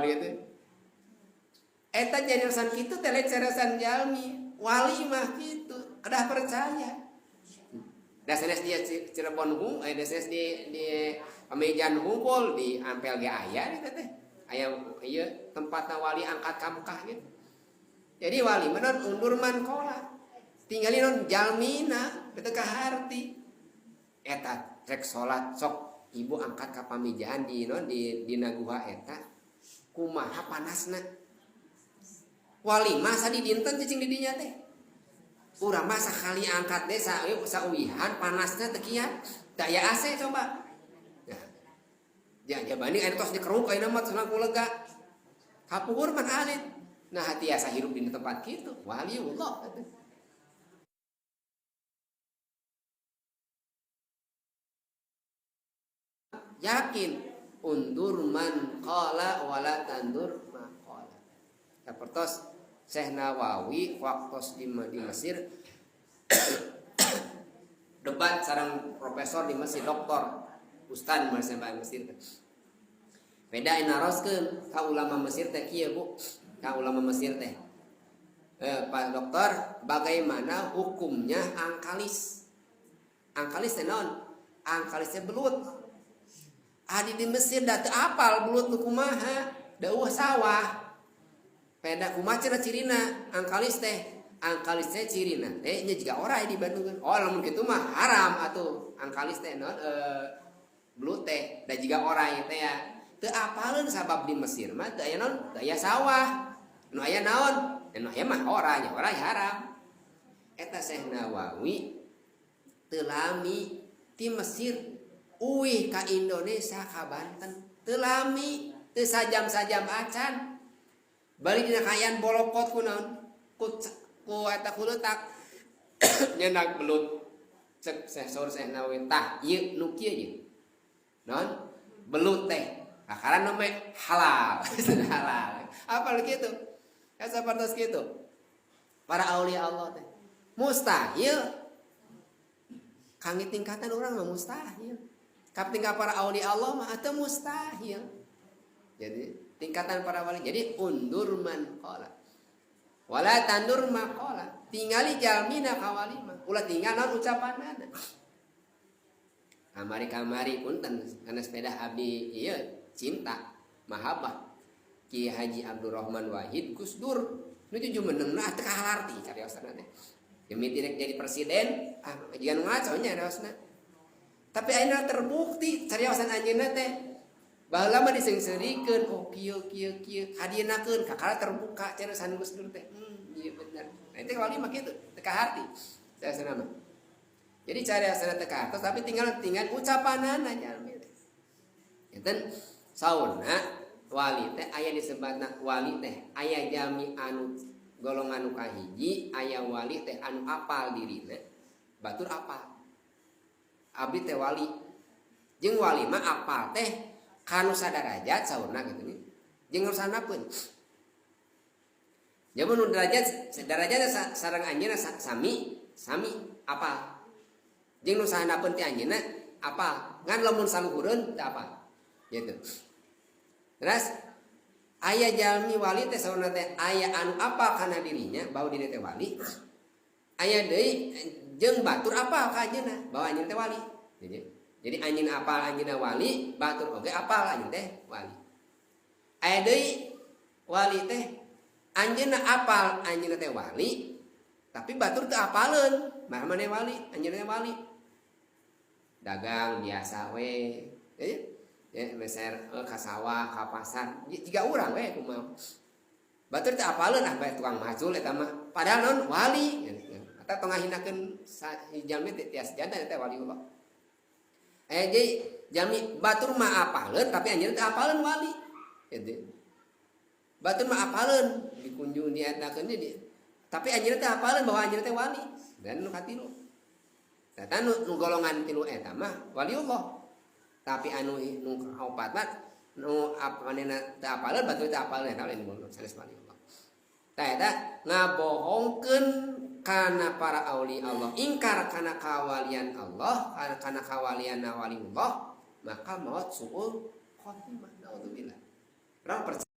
Gitu. Eta jariusan kitu teh lain cariusan jalmi, wali mah kitu, kedah percaya. Da sanes dia Cirebon hung, eh sanes di Pamijahan hungkul di Ampel ge aya gitu teh. Aya ieu tempatna wali angkat ka Mekah gitu. Jadi wali mah non undur man qola. Tinggalin non jalmina teu kaharti. Eta rek salat sok ibu angkat ka Pamijahan di non di dina guha eta kumaha panasna. Wali mah sadidinten cicing di dinya teh. Urang mah sakali angkat deh sauihan panasna teu kiat. Teu aya AC coba. Nah, ya jabani aya tos dikeruk ayeuna mah tos langkung lega. Kapuhur mah alit. Nah tiasa hirup di tempat kitu waliullah. Yakin undur man qala wala tandur ma qala. Sapertos Syekh Nawawi waktos di Mesir debat sareng profesor di Mesir, doktor ustad bahasa Mesir. Beda naroskeun ka ulama Mesir teh kieu Bu, ka ulama Mesir teh. Pak dokter, bagaimana hukumnya angkalis? Angkalis teh naon? Angkalis teh belut. Adi di Mesir da teu apal belut nu kumaha, da eueuh sawah. Peda kumaha cenah cirina angkalis teh? Angkalis teh cirina teh nya jiga orai di Bandung kan. Oh lamun kitu mah haram atuh angkalis teh naon belut teh da jiga orai teh ya. Teu apaleun sabab di Mesir mah teu aya naon? Teu aya sawah. Nu aya naon? Nu aya mah orai, nya orai haram. Eta Syekh Nawawi teu lami ti Mesir uih ka Indonesia ka Banten. Teu lami, teu sajam-sajam acan. Balik dina kaayaan bolokot ku naon? Ku ku eta kuleutak nyenak belut. Cek Syekh Saur Syekh Nawawi tah ieu nu kieu ieu. Naon? Belut teh. Kakaran nu halal. Halal. Apa kitu? Ya sapertos kitu. Para aulia Allah teh mustahil. Kangge tingkatan urang mah mustahil. Kap tingkat para aulia Allah mah atau mustahil. Jadi tingkatan para wali. Jadi undur man qala. Wala tandur ma qala. Tingali jalmina ka wali mah. Ulah tinggal naon ucapanana. Kamari-kamari punten kana sepeda abdi ieu cinta mahabbah Ki Haji Abdurrahman Wahid Gus Dur nu jumenengna teu kahalarti cariosna teh. Demi direk jadi presiden, ah jiga nu ngaco nya cariosanna. Tapi ayeuna terbukti cariosan anjeunna teh. Baheula mah diseungseurikeun, oh kieu kieu kieu, hadienakeun kakara terbuka cariosan Gus Dur teh. Ieu bener. Nah itu wali mah kitu, teu kaharti. Saya mah. Jadi cariosanna teu kahartos tapi tinggal ucapanana jalmi teh. Enten saurna wali teh aya disebutna wali teh aya jalmi anu golongan nu kahiji, aya wali teh anu apal dirina, batur apal. Abdi teh wali. Jeung wali mah apal teh kanu sadarajat saurna kitu nya. Jeung nu sanapeun. Jamun nu derajat sadarajat sareng anjeunna sami, sami apal. Jeung nu sanapeun ti anjeunna apal. Ngan lamun saluhureun teu apal. Gitu. Terus aya jalmi wali teh saurna teh aya anu apal kana dirinya bahwa diri teh wali. Aya deui jeung batur apal ka anjeunna bahwa anjeunna teh wali. Jadi anjeunna apal anjeunna wali, batur oge apal anjeunna teh wali. Aya deui wali teh anjeunna apal anjeunna teh wali, tapi batur teu apaleun, mah maneh wali, anjeunna teh wali. Dagang biasa we. Jadi ya meser ka sawah, ka pasar, jiga urang we kumaha. Batur teu apaleun ah bae tukang macul eta mah. Padahal naon wali. Eta tong ngahinakeun jalmi teh tiasa jantan eta wali Allah. Jadi jalmi batur mah apaleun tapi anjeunna teu apaleun wali. Gitu. Batur mah apaleun dikunjung dietakeun di tapi anjeunna teu apaleun bahwa anjeunna teh wali. Dan nu katilu. Eta nu golongan tilu eta mah waliullah. Tapi anu nu kaopat mah nu apanena teu apaleun batur teu apaleun eta lain sanes waliullah. Tah eta ngabohongkeun kana para aulia Allah, ingkar kana kawalian Allah, kana kawalian waliullah, maka maut suul khotimah. Naudzubillah. Urang percaya.